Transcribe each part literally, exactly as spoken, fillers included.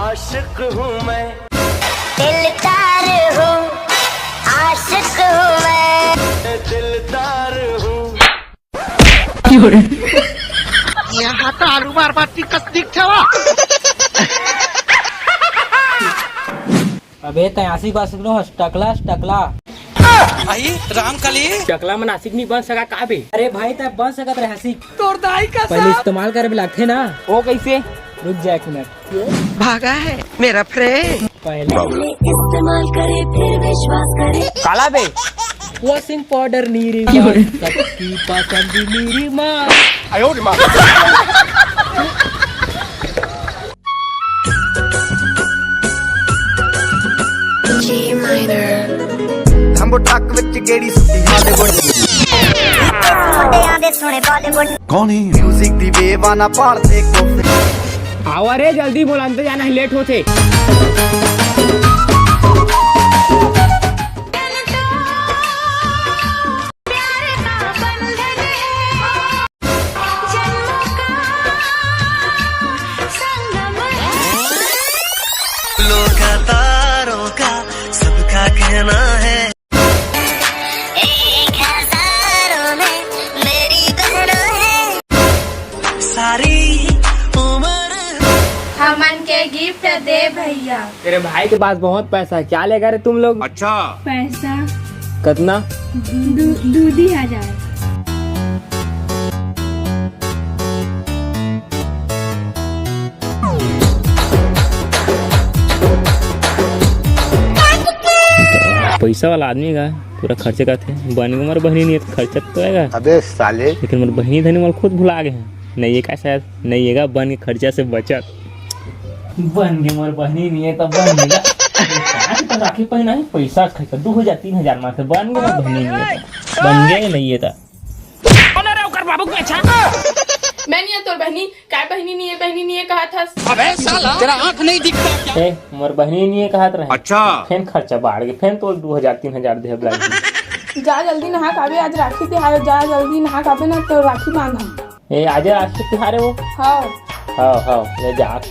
आशिक हूँ मैं। दिलदार हूँ, आशिक हूँ मैं। दिलदार हूँ। यहाँ तो आलू मार मार टिकस दिख छवा। अबे तैं आशिक वाशिक नो हस, टकला हस, टकला। भाई रामकली। टकला मन आशिक नहीं बन सका का बे? अरे भाई तैं बन सकत रहे आशिक। तोर दाई का पहले साथ। इस्तेमाल करे भी लागथे ना। वो कैसे? रुक जा एक मिनट। भागा है मेरा फ्रेंड। पहले पहले इस्तेमाल करे फिर विश्वास करे। काला बे। वॉशिंग पाउडर नीरी माँ, सबकी पसंद नीरी माँ। आयो रे माँ। G minor। लंबो ट्रक विच गेड़ी सुट्टी हाले गोल। मुंडे आंदे सोने बॉलीवुड। कौन है? म्यूजिक दी वेव आना पाल दे को। आवा रे जल्दी, मोला अंदर जाना है, लेट होथे। लोका तारों का सबका कहना है। एक हजारों में मेरी बहना है। सारी उम्र हमन के गिफ्ट दे भैया। तेरे भाई के पास बहुत पैसा है, क्या लेगा रे तुम लोग? अच्छा। पैसा। कितना? दू-, दू-, दू हजार। पैसा वाला आदमी का पूरा खर्चे करथे। बन के मोर बहिनी नहीं है, खर्चा तो आएगा। अबे साले। लेकिन मोर बहिनी धनी मोला खुद भुला गए हैं। नहीं है का शायद, नहीं है का बन के खर्चा से बचत। बन के मोर बहिनी नहीं है तो बन के का? आज तो राखी पहना है, पैसा खर्चा दो हजार, तीन हजार मार से बन के मोर बहिनी नहीं है तो। बन गए नहीं है तो। कौन है रे ओकर बाबू के अच्छा? मैं नहीं है तोर बहिनी, काय बहिनी नहीं है, बहिनी नहीं है कहा था। अबे साला, तेरा आंख नहीं दिखता क्या? ए, मोर बहिनी नहीं है कहा था। अच्छा। फेन खर्चा बाढ़ के, फेन तो दो हजार, तीन हजार देहब लागी। जा जल्दी नहा खाबे, आज राखी तिहार, जा जल्दी नहा खाबे ना तो राखी बांध हम। ए, आज राखी तिहार है वो? हाँ। हाँ, हाँ, ले जा।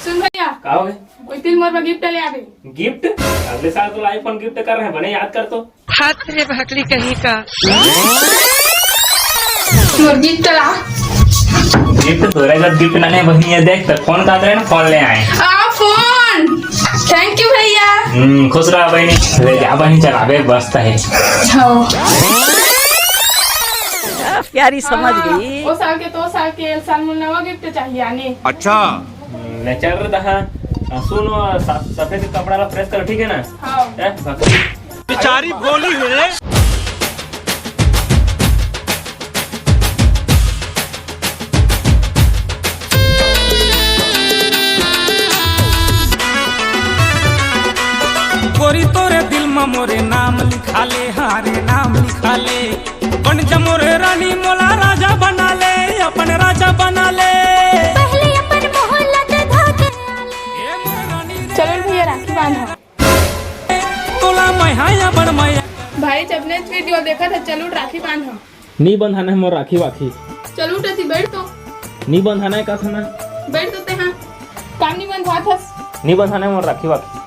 सुन भैया। का हो गए? कोई तिल मोर बर गिफ्ट ले आबे। गिफ्ट? अगले साल तो iPhone गिफ्ट कर रहे हैं, बने याद कर तो। हाथ रे भकली कहीं का। मोर गिफ्ट ला। गिफ्ट तोरे जब गिफ्ट ना ले बहिनी है, देख तो फोन का करे ना, फोन ले आए। आ फोन। Thank you भैया। हम्म, खुश रहा बहिनी। ले जा बहिनी, चलाबे बस तो है। हाँ। प्यारी समझ गई। ओ साल के तो साल के, ए साल मोला नवा गिफ्ट चाहिए आने। अच्छा। ले चल रे दहा। आ, सुन, वो स-, सफेद कपड़ा ला प्रेस कर, ठीक है ना? हाँ। ए, भक्ति। बेचारी भोली है रे। गोरी तोरे दिल में मोरे नाम लिखा ले, हाँ रे नाम लिखा ले। बन जा मोरे रानी, मोला राजा बना ले, अपन राजा बना ले। पहले अपन मोहल्ला के धोके आ ले। ए मोरे रानी रे। चलो भैया, राखी बांधो। तोला मैं हाँ या बड़ मैं। भाई, जब नेक्स्ट वीडियो देखा था, चलो राखी बांधो। नी बंधाना है मोर राखी वाखी। चलो उठती, बैठ तो। नी बंधाना है का था ना? बैठ तो ते हाँ। काम नी बंधवा थस। नी बंधाना है मोर राखी वाखी।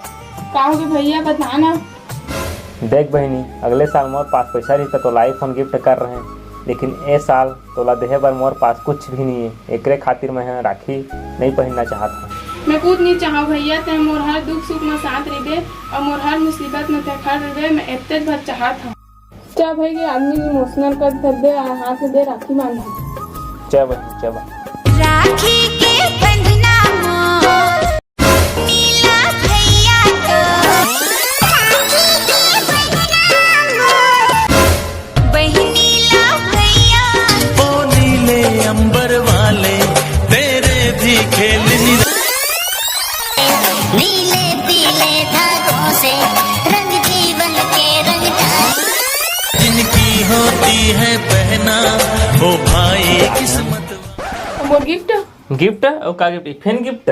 का होगे भैया, बता ना। देख बहिनी, अगले साल मोर पास पैसा रही त तोला iPhone गिफ्ट कर रहे, लेकिन ए साल तोला देहे बर मोर पास कुछ भी नहीं है। एकरे खातिर मैं ह राखी नहीं पहनना चाहत हूँ। मैं कुछ नहीं चाहव भैया, तै मोर हर दुख सुख में साथ रहिबे और मोर हर मुसीबत में तै खड़ रहिबे, मैं इतने भर चाहत हूँ। क्या भाई, ये आदमी इमोशनल कर दे, हाथ दे राखी बांधा। जय बहिनी, जय बहिनी। राखी के बंधना मोर नीला भैया तो। बहिनी ला भैया। ओ नीले अंबर वाले, तेरे भी खेल निरा-। नीले पीले धागों से रंग जीवन के रंग डाल। जिनकी होती है पहना, वो भाई किस्मत। मोर गिफ्ट। गिफ्ट? ओ का गिफ्ट? फेन गिफ्ट?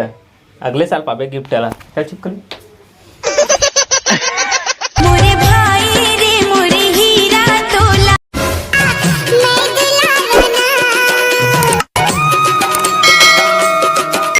अगले साल पाबे गिफ्ट ला। चल छिप कर।